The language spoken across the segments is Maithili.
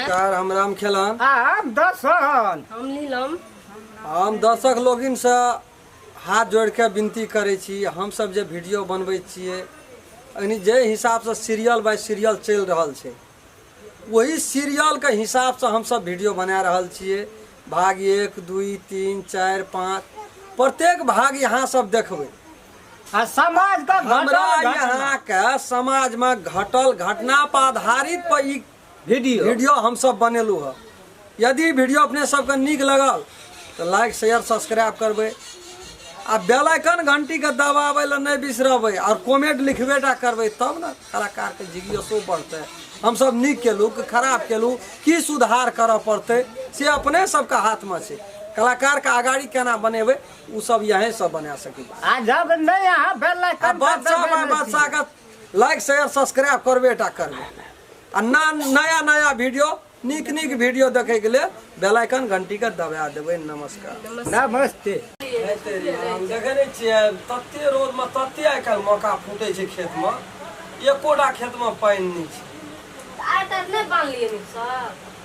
नमस्कार, हम राम खेलन। आ हम दर्शन। हम नीलम। हम दर्शक लोगिन से हाथ जोड़ के विनती करै छी, हम सब जे वीडियो बनबै छियै यानी जे हिसाब से सीरियल बाय सीरियल चलि रहल छै वही सीरियल के हिसाब से हम सब वीडियो बना रहल छियै। भाग 1 2 3 4 5 प्रत्येक भाग यहाँ सब देखबै। आ समाज का हमरा घटल घटना। यहाँ के समाज में घटल घटना पर आधारित पर ई वीडियो वीडियो हम सब बनेलू हँ। यदि वीडियो अपने सबके नीक लगल तऽ लाइक शेयर सब्सक्राइब करबै आ बेल आइकन घंटी के दबाबै लए नहि बिसरबै और कमेंट लिखबे टा करबै तब ने कलाकारके जिज्ञासो बढ़तै। हम सब नीक केलू कि खराब केलू, की सुधार करऽ पड़तै से अपने सबके हाथमे छै। कलाकारके अगाड़ी केना बनेबै ओ सब यहीं सब बना सकै। आ जब नहि अहाँ बेल आइकन बच्चा बाय बच्चा के लाइक शेयर सब्सक्राइब करबे टा करबै आ ना नया नया वीडियो नीक नीक वीडियो देखे के लेल बेल आइकन घंटी के दबा देबै। नमस्कार। नमस्ते। देखे नहीं छियै तते रौद में तते आइ काल्हि मक्का फूटे छै खेत में, एकोटा खेत में पानि नहीं छै। आइ तक नहि बान्हलियै नीकसँ?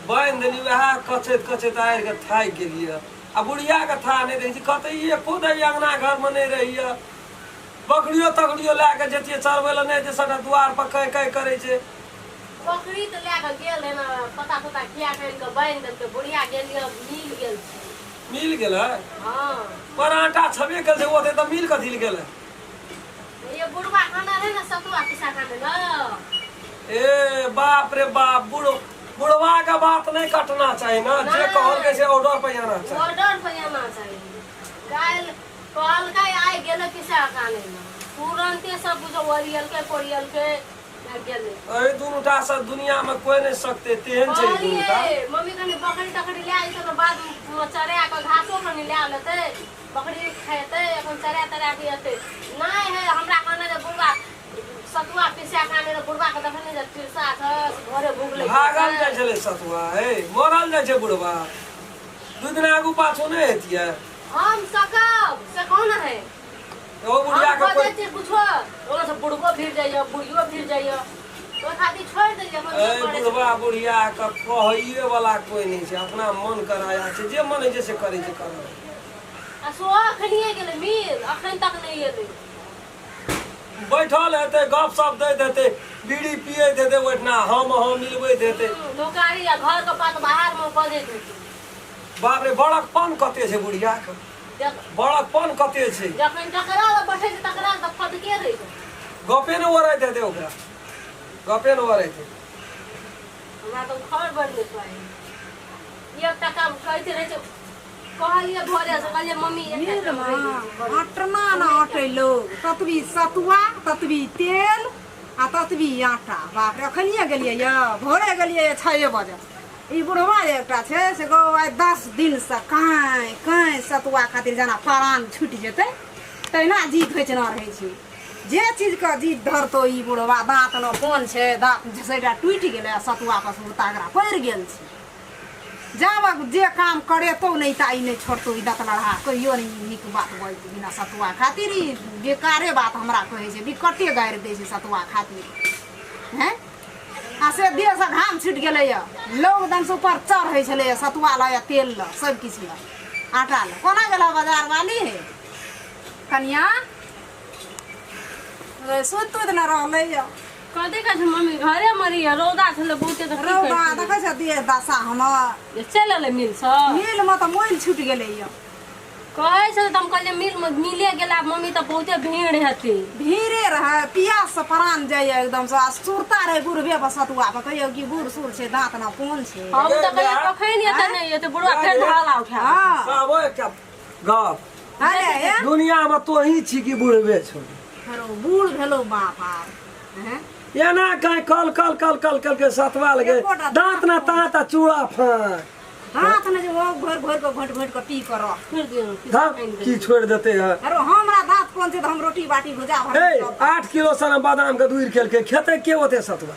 बान्हि देली, वएह कचैत कचैत आरि के थाकि गेलियै। आ बुढ़िया के था नहि रहै छै कतै, एको दै अंगना घर में नहि रहैया। बकरियो तकरियो लए के जतियै चरबै लए नहि, जे सबटा दुआर पर कह कह करै छै। बकरी तऽ लए कऽ गेल रहै ने, पत्ता तत्ता खिया कऽ आनि कऽ बान्हि देलकै। बुढ़िया गेल यऽ, मिल गेल छै। मिल गेलै? हँ। पर आटा छबे कल छै ओते, तऽ मिल कथी लए गेलै? ये बुढ़वा खाना रहै ने सतुआ पिसा खाने ल। ए बाप रे बाप, बुढ़ बुढ़वा के बात नहीं कटना चाहिए ना, जे नहीं। कहल के से ऑर्डर पे आना चाहिए। ऑर्डर पे आना चाहिए। काल्हि कहलकै आइ गेलै पिसा खाने ल, तुरन्ते सब बुझो ओरियलकै पोरियलकै आ गेलै। एहि दुनूटा से दुनिया में कोई नहीं सकते तेहन छै ई दुनूटा। कहलियै मम्मी कनि बकरी तकरी लए जेतै तऽ बाद मे चरा कऽ घासो कनि लए लेतै, बकरी खेतै अपन चरा तरा के एतै। नहि है, हमरा कहने जे बुढ़वा सतुआ पिसा खाने रहे, बुढ़वा के देखने जे तिरसा छै घरे भूख लागि भागल जाइ छलै सतुआ, हे मरल जाइ छै बुढ़वा, दू दिन आगू पाछू नहि हेतियै। हम सकब से कौन है? ओ बुढ़िया हम के खोजै कोई छी कुछो, ओना से बुढ़बो फिर जाइए बुढ़ियो फिर जाइए, ओहि खातिर छोड़ि देलियै अपन ए जे करै छै। बुढ़वा बुढ़िया के कहैये वाला कोई नहीं छै, अपना मन कराया छै, जे मन होइ छै से करै छै, करै। आ सो अखनिए गेलै मिल, अखन तक नहि एलै। बैठल हेतै, गप सप दैत हेतै, बीड़ी पियैत हेतै ओहिठिना, हम हम मिलबैत हेतै। नौकरी आ घर के बात बाहर मे बजैत हेतै। बाप रे, बड़कपन कते छै बुढ़िया के, बड़कपन कते छै। जखन जकरा लग बैठै छै तकरा लग तऽ फदके रहै छै। गपे ने ओरैत हेतै ओकरा, गपे ने ओरैत हेतै। हमरा तऽ घर बड़ नीक लागै। एक टका कहैत रहै छै, कहलियै भोरे से, कहलियै मम्मी एक मिल टका में आटना न अटै लोग, ततबी सतुआ ततबी तेल आ ततबी आटा। बाप रे, अखनिए गेलियै यऽ, भोरे गेलियै यऽ 6 बजे। ई बुढ़वा जे एकटा छै से गौ आइ 10 दिनसँ काँय काँय सतुआ खातिर जेना प्राण छुटि जेतै तहिना जीत होइचना रहै छै। जे चीजके जीत धरतौ ई बुढ़वा, दाँत न कोन छै, दाँत झसैटा टूटि गेलै आ सतुआ पर सुरता एकरा पड़ि गेल छै। जाबक जे काम करेतौ नहि ता ई नहि छोड़तौ ई दाँत लड़हा, कहियो नहि नीक बात बजतौ बिना सतुआ खातिर। ई बेकारे बात हमरा कहै छै, विकटे गारि दै छै सतुआ खातिर। हैं आ से देहसँ घाम छुटि गेलैए, लोग दमसँ ऊपर चढ़ै छलैए सतुआ लऽ या तेल लऽ सब किछु लऽ आटा लऽ। कोना गेल बाजार वाली हे कनिया? सुति तुति न रहलैए। कथी कहै छै मम्मी, घरे मे रहियै, रौदा छलै बहुते तऽ की रौदा करतियै? देखै छ देह दशा हमर। चलि एलै मिलसँ? मिलमे तऽ मोइल छुटि गेलैए। कहै छलै तऽ हम कहलियै मिल मे मिले गेला मम्मी तऽ बहुते भीड़ हेतै। भीड़े रहै, पियास से प्राण जाइए एकदम से, आ सुरता रहै बुढ़बे पर सतुआ पर, कहियो कि बूढ़ सूढ़ छै, दाँत न कोन छै। हम तऽ कहलियै कखन एतै नहि एतै बुढ़वा, फेर धाला उठा। हँ। कहबो एकटा गप, अरे हे दुनिया में तोही छी कि बुढ़बे छौ? फेरो बूढ़ भेलौ बाप आर हैं? एना कहीं कल कल कल कल कल के सतवा लगे एकोटा दांत ना तांत आ चूड़ा फाँक दाँत ने जे ओ घोरि घोरि कऽ घोंटि घोंटि कऽ पी कऽ रह। छोड़ि दियौ ने, धक की छोड़ देते है। अरे हमरा दाँत कोन छै तऽ हम रोटी बाटी भुजा भर ए 8 किलो सना बादाम के दूर खेलके खेते के ओते सतवा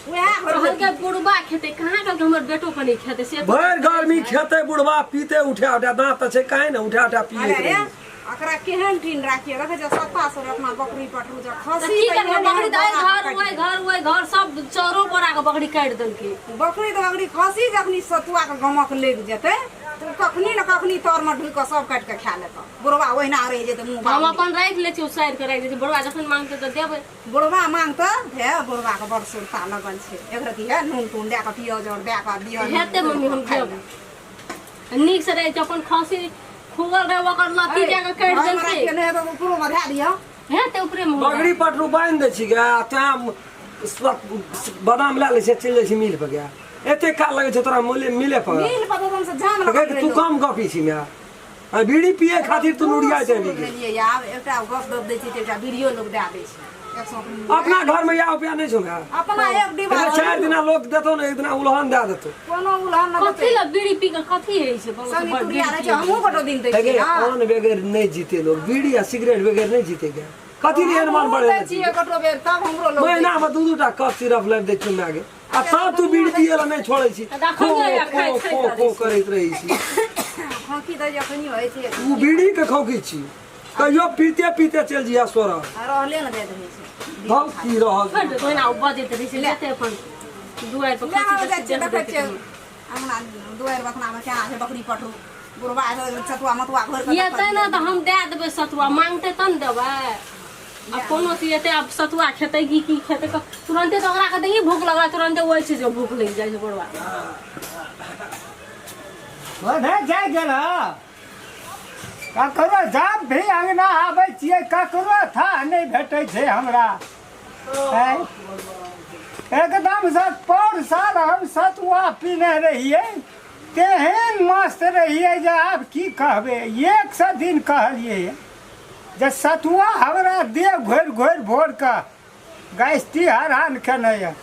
वएह घोरि घोरि कहलकै बुढ़बा खेतै, कहाँ कहलकै हमर बेटो कनि खेतै से। भरि गर्मी खेते बुढ़वा, पीते उठा उठा, दांत तऽ छै काहे ने उठा उठा पियैत अरे रहै। एकरा केहन टीन राखिए देखै छै सत्ता सर अपना बकरी पटरू जे तऽ खसी की तऽ करबै एहन बकरी एहन तऽ एहि बोरा घर काटि ओहि घर ओहि घर सब चौरो बोरा के बकरी काटि देलकै। बकरी तऽ बकरी खसी जखनी सतुआके गमक लागि जेतै तऽ ओ कखनी ने कखनी तरमे ढुकि कऽ सब काटि कऽ खा लेतौ। बुढ़वा ओहिना रहि जेतै मुँह हम बाबू। अपन राखि लै छियै, उसारि कऽ राखि दै छियै। बुढ़वा जखन मांगतै तऽ देबै। बुढ़वा मांगतै हे बुढ़वाके बड़ सुरता लगल छै एक रति हे नून तून दए कऽ पियाज आओर दए कऽ दिअ। हेतै मम्मी हम देबै नीक से रहै छै। अपन खसी खुगल रहे ओकर लत्ती जाके काटि घरमे देलकै। राखिए नहि हेतौ तऽ उपरोमे धए दिअ। हेतै उपरे मे। बकरी पटरू बान्हि दै छी गे तैं बादाम लए लै छै चलि जाइ छी मिल पर गे। एते काल लगै छै तोरा मिले मिले पर? मिल पर तऽ हमसब जाम लगल तू कम गपी छी माय आ बीड़ी पिए खातिर तू नुरिया जेबी गे। लेलियै आब एकटा गप दप दै छै तऽ एकटा बीड़ियो लोक दए दै छै एक सौ अपना घर में या रुपया नहीं छौ माय। अपना एक डिब्बा एते 4 दिना लोक देतौ ने एक दिना उलहन दए देतौ। कोनो उलहन न कथी देतै। लए बीड़ी पी कऽ कथी होइ छै? बहुत संगी बड़ तुरिया बीड़ी रहै छै पियै। हमहूँ गोटो दिन दै हेगे छियै ने। अन्न बगैर नहीं जीते लोग, बीड़ी आ सिगरेट बगैर नहीं जीते गे। कथी लिए एहन मन हमहूँ बढ़े दै छियै गोटो बेर तब हमरो लोक दै महीना में 2 2 टा कफ सिरप लाबि दै छियौ माय गे आ तब तू बीड़ी पिए ला नहीं छोड़ै छी। आ खो देखलियै आ खो खाइत खो खाइत खो करैत रहै छी। छै। खोंखी दै जखनी होइ छै तू बीड़ी के खोखी छी कहियो पीते पीते चलि जिया सोरह। आ रहले ने जाइत रहै छै। धौ की रहल छोड़ि दे ओहिना ओ बजैत रहै छै जेतै अपन दुआरि पर ले खसी हम जाइ तसी छियै देख देखै देतै। छियै अंगना दुआरि बखनामे केना छै बकरी पटरू बुढ़वा सतुआ मतुआ घोरि कऽ एतै ने तऽ हम दए देबै सतुआ मांगतै तब ने देबै। आ कोनो चीज एतै आब सतुआ खेतै की की खेतै तुरन्ते तऽ ओकरा कहतै ई भूख लगल तुरन्ते ओहि चीजके भूख लागि जाइ छै बुढ़वा। ओधे जाय गेल ककरो जब भी अंगना आबै छियै ककरो था नहि भेटै छै हमरा। आँय? एकदम से पौर साल हम सतुआ पीने रहियै तेहन मस्त रहियै जे आब की कहबै। 100 दिन कहलियै जे सतुआ हमरा देह घोरि घोरि भोर कऽ गैस्टी हरान केने यऽ।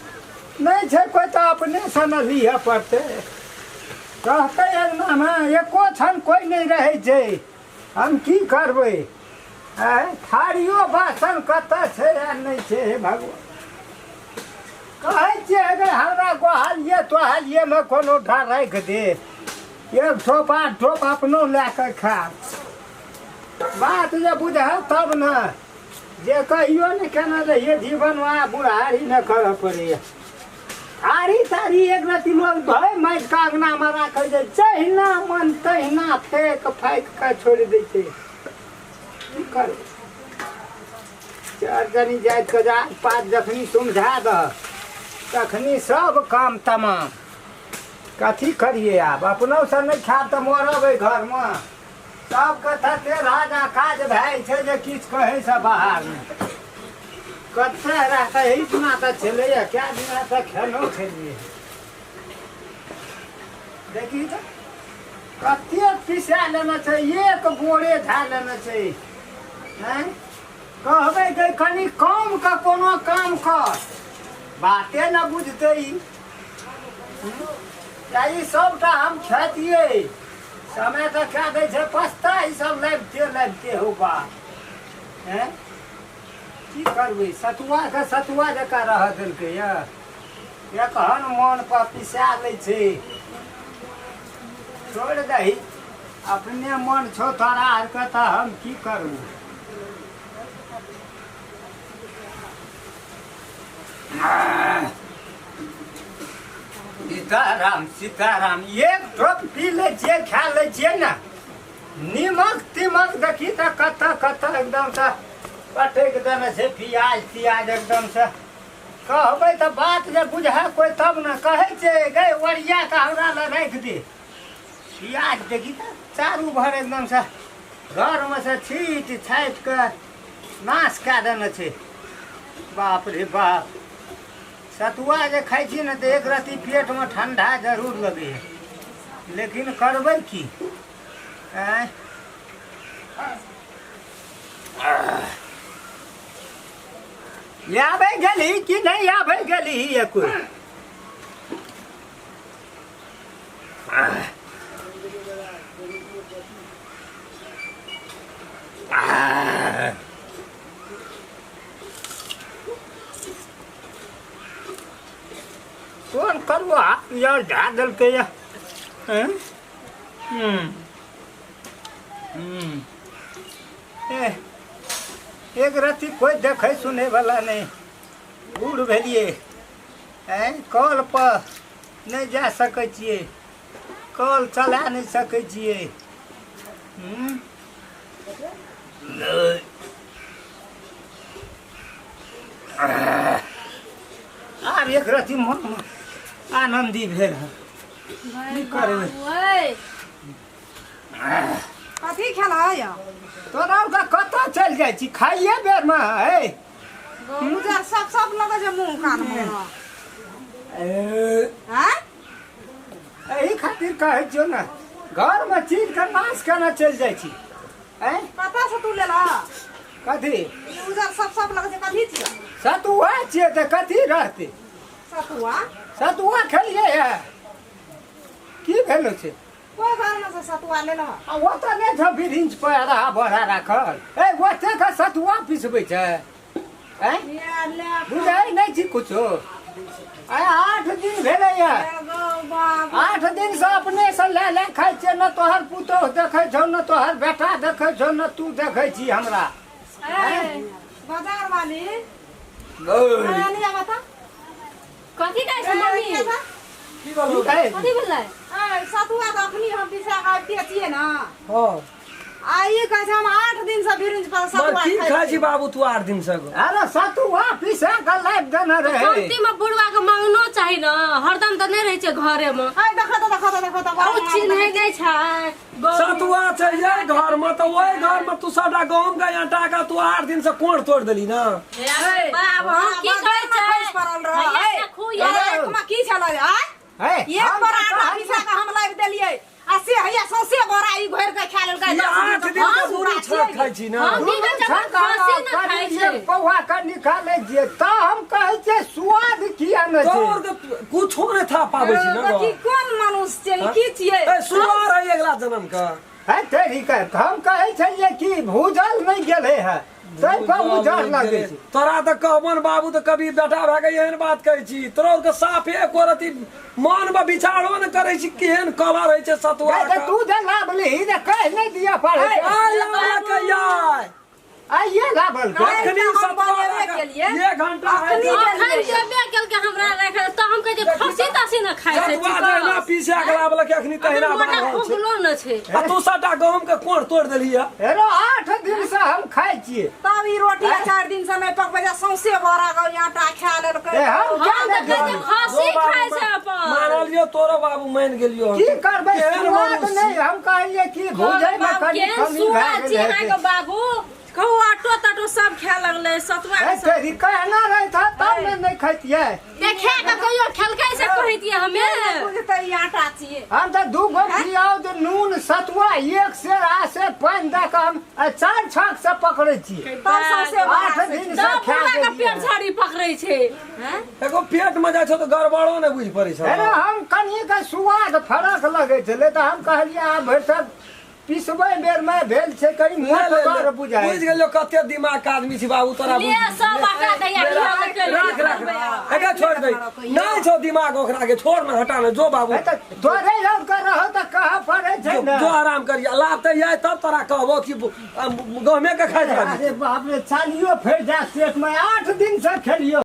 नहि छै कोइ तऽ अपनेसँ ने लिअ पड़तै। कहतै अंगनामे एको क्षण कोइ नहि रहै छै हम की करबै? आँय थारियो बासन कतऽ छै आ नहि छै? हे भगवान कहै छियै अगर हमरा गोहालिए तोहालिएमे कोनो ढा राखि दे 1 ठोप 8 ठोप अपनो लए कऽ खायब। बात जे बुझब तब ने जे कहियो ने केने रहियै जीवनमे आ बुढ़ारी नहि करऽ पड़ैए। थारी तारी एक रति लोक धोइ माटि कऽ अङ्गनामे राखै छै जहिना मन तहिना फेक फाकि कऽ छोड़ि दै छै। की करबै? 4 जनी जाइत कऽ जात पात जखनी समझा दह तखनी सब काम तमाम। कथी करियै आब? अपनोसँ नहि खायब तऽ मरब एहि घरमे। सबके तते राजा काज भए छै जे किछु कहैसँ बाहर नहि। कते रहतै एहि दिना तऽ छलैए कए दिना तऽ खेलहुँ खेलियै। देखी तऽ कते पिसा लेने छै 1 बोरे धए लेने छै। आँय कहबै जे कनि कम कऽ कोनो काम कर बाते ने बुझतै ई। ई सबटा हम खेतियै समय तऽ कए दै छै पछता ई सब लाबिते लाबिते हौ बा। हैं की करबै? सतुआके सतुआ जकाँ रहऽ देलकै यऽ। एखन मोन पर पिसा लै छै। छोड़ि दही अपने मन छौ तोरा आरके तऽ हम की करू? सीताराम सीताराम 1 ठोप पी लै छियै खा लै छियै ने नीमक तीमक देखी तऽ कतऽ कतऽ एकदमसँ पटकि देने छै पियाज तियाज एकदमसँ। कहबै तऽ बात जे बुझै कोइ तब ने। कहै छै गै ओरिया कऽ हमरा लग राखि दे पियाज। देखी तऽ चारू भर एकदमसँ घरमे से छीट छाटि कऽ नाश कए देने छै। बाप रे बाप सतुआ जे खाइ छी ने तऽ एक रत्ती पेटमे ठंडा जरूर लगैए लेकिन करबै की? आँय आबै गेलही कि नहि आबै गेलही एको? कोन करुआ यार धए देलकै यऽ? हँ? हम्म। हम्म। ए, एक रत्ती कोइ देखै सुनैवला नहि बूढ़ भेलियै आँय कल पर नहि जा सकै छियै कल चला नहि सकै छियै हूँ आब एक रत्ती मनमे आनन्दी भेल हँ की करबै ओए कथी खेला यऽ तोरा आरके कतऽ चलि जाइ छी खाइए बेरमे है उजर सब सब लगै छै मुँह कानमे आँय एहि खातिर कहै छियौ ने घरमे चीजके नाश केना चलि जाइ छी आँय कतऽ से तू लेलह कथी ई उजर सब सब लगै छै कथी छियै सतुआ छियै तऽ कथी रहतै सतुआ सतुआ खेलियै है की भेलो छै कोइ घरमे से सतुआ लेलह आ ओतऽ नहि छौ बिरिंच पर रहा बढ़ा राखल ए ओते के सतुआ पिसबै छै आँय ये ले बुझै नहि छी कुछो आइ 8 दिन भेलैए गो बाबू 8 दिन से अपने से ले ले खाइ छियै न तोहर पुतोह देखै छौ न तोहर बेटा देखै छौ न तू देखै छी हमरा ए, बाजार वाली अरे बता कथी कहै छै मम्मी की बोलू की कहै कथी भेलै ए, सतुआ तऽ अखनी हम पिसा कऽ आबिते छियै ने हँ आ ई कहै छै हम 8 दिन से बिरिंज पर मगर सतुआ की खाइ खाइ छी छी बाबू तू 8 दिन से गो? अरे सतुआ पिसा कऽ लाबि देने रहै कमती में बुढ़वा के मांगनो चाही ने हरदम तऽ नहि रहै छै घरे में है देखो तऽ देखो तऽ देखो तऽ ओ चिन्है नहि छै सतुआ छै ये घर में तऽ ओहि घर में तू सबटा गहूम के आटा के तू 8 दिन से कोड़ तोड़ देली ना बाब हम की कहै छै खसि पड़ल रहै। हैया देखू यार एकमा की छलै आय है एक बोरा आटा पिसा कऽ हम लाबि देलियै आ से हैया सौंसे बोरा ई घोरि कऽ खा लेलकै ई 8 दिन के दूरी छाक खाइ छी ना हम की कहै छै अपन खसी ने खाइ छै पौआ के निकालै छियै तऽ हम कहै छियै स्वाद किया नहि छै तोर के कुछो नहि था पाबै छी ना की कोन मनुष्य छियै ई की छियै ए सुआर है अगला जन्म के है तेरी के हम कहै छलियै कि भूजल नहि गेलै है तै पर उजर लगै छै तोरा तऽ कहबन बाबू तऽ कभी बेटा भए के एहन बात कहै छी तोरा के साफे एको रति मन में विचारो ने करै छी केहन कलर होइ छै सतुआ गै, तऽ तू जे लाबली तऽ कहि नहि दिअ पड़ै छै। आय लाबला कहिया आइए लाबल के। अखनी हम सतुआ बनेबे लगा- केलियै। एक घंटा है अखनी अखन देबे केलकै हमरा राखल तऽ हम कहै छै खसी तसी ने खाइ छै सतुआ जहिना पीसे के लाबलक अखनी तहिना मोटा बना रहल छै खुगलो ने छै आ तू सबटा गहूम के कोड़ तोड़ देली है हेरो 8 दिन से हम खाइ छियै तब ई रोटी 4 दिन से नहि पकबै छै सौंसे बोरा गौ आटा खा लेलकै ए हम हम क्या तऽ नहि कहै छै खसी खाइ छै अपन मानलियो तोरो बाबू मान गेलियो की करबै केहन स्वाद मनुष्य नहि हम कहलियै कि भूजै मे बाबू कनि केहन कमी भए सुआ छी गेल अहाँके हेतै। बाबू कहू आटो ताटो सब खाए लगलै सतुआ ए, तेरी कहना रहै था तब ने नहि खैतियै देखे के कहियो खेलकै से कहितियै हमे बुझतै ई आटा छियै हम तऽ 2 गो पियाउज नून सतुआ 1 सेर आ से पानि दऽ कऽ हम 4 छाक से पकड़ै छियै तब सौंसे बोरा 8 से दिन से तब खा बुढ़वा के गेलियै पेट झाड़ी पकड़ै छै हैं? एगो पेट में जाइ छौ तऽ गड़बड़ो नहि बुझि पड़ै छौ अरे हम कनि के स्वाद फरक लगै छलै तऽ हम कहलियै आब भरिसक पिसबै बेरमे भेल छै कनि ले, ले, ले। मोटगर बुझाइ बुझि गेलियो कते दिमाग के आदमी छी बाबू तोरा ले सब आटा दैया राख राख राख एकरा छोड़ दे नहीं छौ दिमाग ओकरा के छोड़ ना हटा ना जो बाबू ए तऽ तोरे लग के रहो तऽ कहऽ पड़ै छै जो ने जो आराम करिया लाभ तऽ यह तब तोरा कहबो कि गहमे के खाइ अरे बाप रे चालियो फेर जा पेट में 8 दिन से खेलियो।